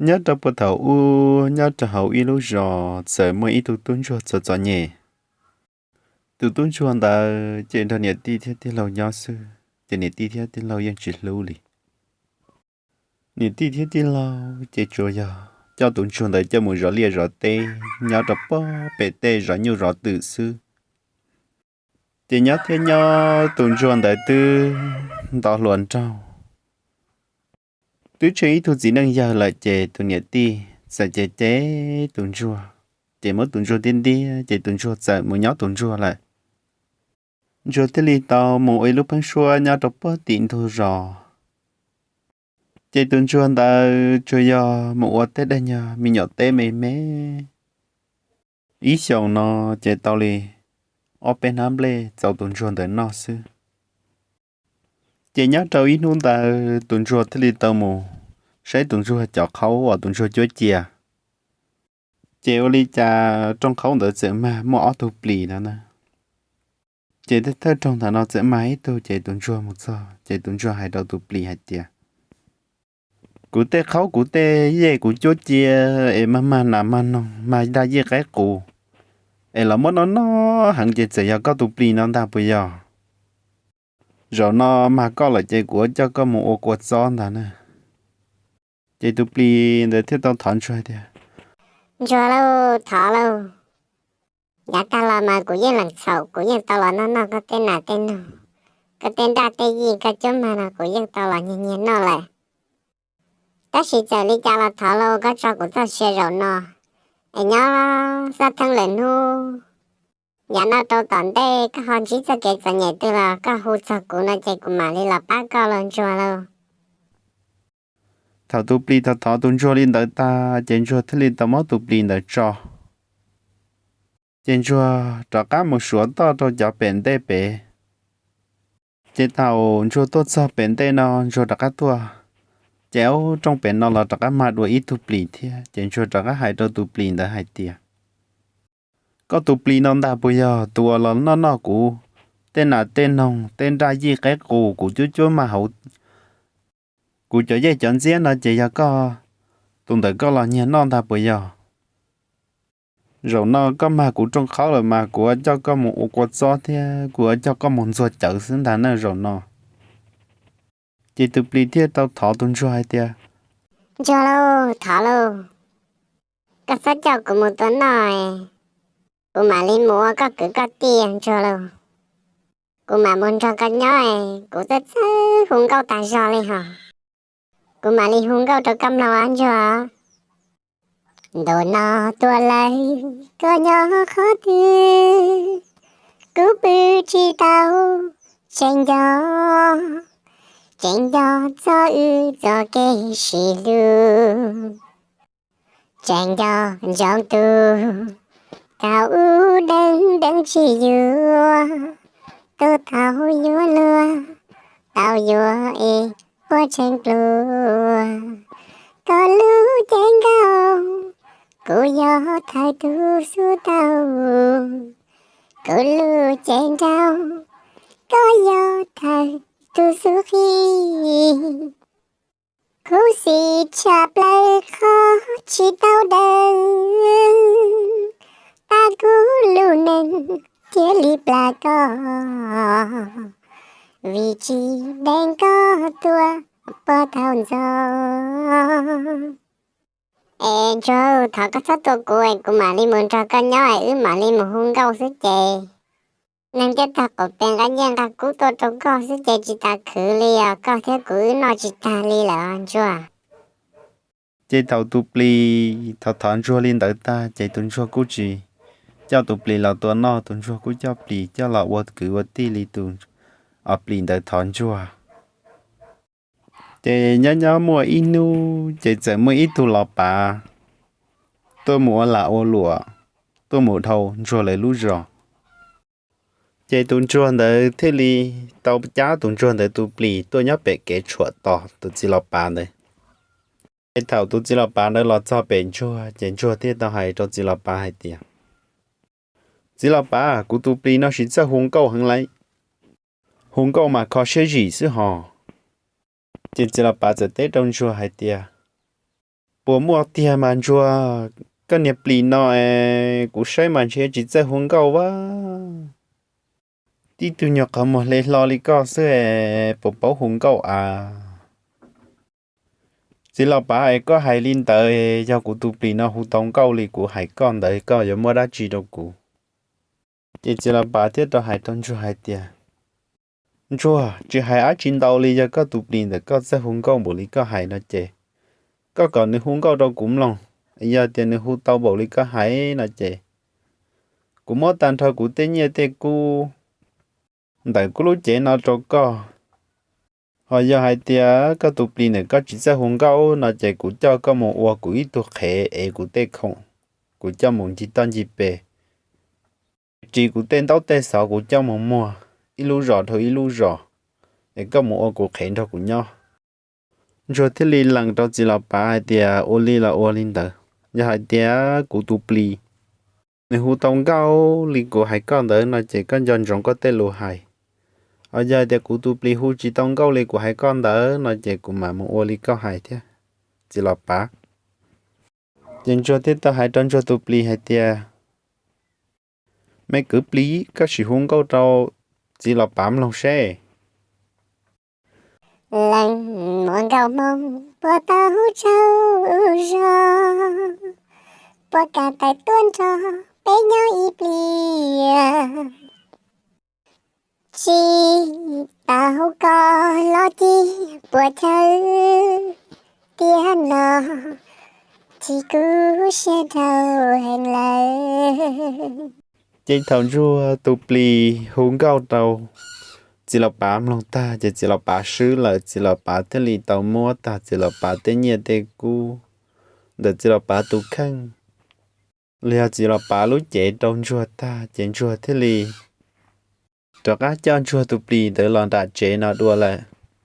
Nyob rau puag thaum ub, nyob rau hauv ib lub zos txawm muaj ib tug tub ntsuag txom txom nyem. Tus tub ntsuag ntawd ces nrog niam tij thiab tij laug nyob xwb, ces niam tij thiab tij laug yeej tsis hlub li. Niam tij thiab tij laug ces tsuas yog coj tus ntsuag ntawd coj mus zov liaj zov teb nyob rau puag pem tej zov nyuj zov twm xwb. Ces nyob thiab nyob tus ntsuag ntawd twb nto hluas nraug, twb tsheej ib tug txiv neej yawg lawm, ces tus niam tij txawm cem cem tus ntsuag, ces muab tus ntsuag ntiab ntiab, ces tus ntsuag txawm mus nyob tus ntsuag lawm. Ntsuag thiaj li tau mus ua ib lub pheeb suab nyob rau puag tim ntug zos. Ces tus ntsuag ntawd tsuas yog mus ua tej daim nyuag me nyuam teb me me. Ib xyoos no ces tau li ob peb hnab nplej txaus tus ntsuag ntawd noj xwb. Ces nyob rau ib hnub ntawd tus ntsuag thiaj li tau mus saib tus ntsuag cov qhaub uas tus ntsuag cuab cia. Ces ua li cas rooj qhaub ntawd txawm mag muaj ob tug plis no na. Ces thawj rooj ntawm no txawm mag ib tug, ces tus ntsuag mus txog ces tus ntsuag hais rau tus plis hais tias, kuv tej qhaub kuv tej yej kuv cuab cia es mag mag nas mag noog mag daj yij qaib qus, es los muab noj noj heev ces txawm yog koj tus plis no ntag puas yog? Zaum no mag koj lawm ces kuv yuav coj koj mus ua kua txob ntag na. Ces tus plis ntawd thiaj tau thov ntsuag tias, ntsuag lauj, thov lauj, yav tag los mas kuv yeej lees txhaum, kuv yeej tau los noj noj koj tej nas tej noog, koj tej daj tej yij koj cuab mag no kuv yeej tau los nyiag nyiag noj lawm. Tab sis txawm li cas los thov lauj, koj tso kuv txoj sia zaum no, es nyob xab theeb lawm hnub, yav no rau tom ntej koj ho ntsib txoj kev txom nyem twg los koj hu txog kuv no ces kuv mam li los pab koj lauj ntsuag lauj. Thaum tus plis thov thov tus ntsuag li ntawd tag ces ntsuag thiaj li tau muab tus plis ntawd tso. Ces ntsuag rov qab mus suav toj rau cov pem ntej pem. Ces thaum ntsuag tuaj txog pem ntej no ntsuag rov qab tuaj, ces ub rooj pem no los rov qab mag dua ib tug plis thiab. Ces ntsuag rov qab hais rau tus plis ntawd hais tias, koj tus plis no ntag puas yog tus uas los noj noj kuv tej nas tej noog tej daj yij qaib qus kuv cuab cuab mag hauv kuv cov yej cov ntxiab no ces yog koj tus ntawm koj los nyiag noj ntag puas yog? Zaum no koj mag kuv rooj qhaub lawm mas kuv yuav coj koj mus ua kua txob thiab kuv yuav coj koj mus ntxuag cawv xwb ntag na zaum no. Ces tus plis thiaj tau thov tus ntsuag hais tias, ntsuag lauj, thov lauj, koj txhob coj kuv mus tua noj, kuv mam li mus ua koj kwv koj tij ntsuag lauj. Kuv mam mus nrog koj nyob, kuv twb txawj hu nkauj tas zog li hos. Kuv mam li hu nkauj rau koj mloog ntsuag. Ntu no tuaj lawm, koj nyob qhov twg? Kuv pw tsis tau, tseem nco, tseem nco txog wb txoj kev sib hlub. Tseem nco ntsoov tus tau ub deev deev tsis yuav, tus tau yuav luag, tau yuav es puas tseem pluag. Koj lub cev nkauj, kuv yog thawj tus xub tau. Kuv lub cev nrauj, koj yog thawj tus xub qhib. Khuv xim tshaj plaws qhov tsis tau deev, tab kuv lub neej thiaj li plam koj, vim tsis deev koj tua puag thaum ntxov. Es ntsuag, thov koj txhob tua kuv es kuv mam li mus nrog koj nyob es wb mam li mus hu nkauj xwb ces. Neeg ntiaj tog qaum pes nqa nyiaj nqa kub tuaj rau koj xwb ces tsis tas khwv li os, koj thiab kuv wb noj tsis tag li lawm os ntsuag. Ces thaum tus plis thov thov ntsuag li ntawd tag ces tus ntsuag kuj tsis coj tus plis los tua noj, tus ntsuag kuj coj plis coj los ua kwv ua tij li tus plis ntawd thov ntsuag. Ces nyob nyob muaj ib hnub ces txawm muaj ib tug los pav tuaj mus ua lag ua luam, tuaj mus dhau ntsuag lawv lub zos. Ces tus ntsuag ntawd thiaj li tau cab tus ntsuag ntawd tus plis tuaj nyob pem kev tshuam tos tus txiv los pav ntawd. Ces thaum tus txiv los pav ntawd los txog pem ntsuag ces ntsuag thiaj tau hais rau txiv los pav hais tias, txiv los pav, kuv tus plis no siv txawj hu nkauj heev lawm, hu nkauj mas kho siab zim xwb hos. Ces txiv los pav txawm teb rau ntsuag hais tias, Puas muaj tiag mas Ntsuag, koj niag plis no es kuv saib mas ntshe tsis txawj hu nkauj vaj. Tib tug nyuag qhov muag hle hlo li koj xwb es puas paub hu nkauj av? Txiv Los Pav, es koj hais li ntawd, yog kuv tus plis no hu tau nkauj li kuv hais koj ntawd, koj yuav muab dab tsi rau kuv? Ces Txiv Los Pav thiaj rov hais rau Ntsuag hais tias, Ntsuag, tsis hais dab tsi ntau li, yog koj tus plis ntawm koj txawj hu nkauj npaum li koj hais no ces koj kom nws hu nkauj rau kuv mloog. Yog tias nws hu tau npaum li koj hais no ces kuv muab tag nrho kuv tej nyiaj tej kub ntawm kuv lub cev no rau koj. Ho yog hais tias koj tus plis ntawm koj tsis txawj hu nkauj no ces kuv coj koj mus ua kuv ib tug qhev es kuv tej khoom, kuv coj mus ncig toj ncig pes, ris kuv tej ntaub tej xov kuv coj mus muag ib lub zos dhau ib lub zos, es koj mus ua kuv qhev nrog kuv nyob. Ntsuag thiaj li lees rau Txiv Los Pav hais tias, Ua li los ua li ntawd. Yog hais tias kuv tus plis nws hu tau nkauj li kuv hais koj ntawd no ces koj nco ntsoov koj tej lus hais. Ho yog hais tias kuv tus plis hu tsis tau nkauj li kuv hais koj ntawd no ces kuv mam mus ua li koj hais thiab, Txiv Los Pav. Ces Ntsuag thiaj tau hais rau Ntsuag tus plis hais tias, Me kwv plis, koj sim hu nkauj rau Txiv Los Pav mloog seb. Leej muam nkauj hmoob puas tau hu tsaug zog, puas kam tawm tuaj nrog peb nyob ib pliag. Tsis tau hu koj los ci puas chaw tiag no, tsis kub siab dhau heev lawm. Ces thaum Ntsuag tus plis hu nkauj rau Txiv Los Pav mloog tag ces Txiv Los Pav swb lawm, Txiv Los Pav thiaj li tau muab tag Txiv Los Pav tej nyiaj tej kub ntawm Txiv Los Pav tus kheej, los yog Txiv Los Pav lub cev rau Ntsuag tag ces Ntsuag thiaj li rov qab coj Ntsuag tus plis ntawd los nram tsev no dua lawm.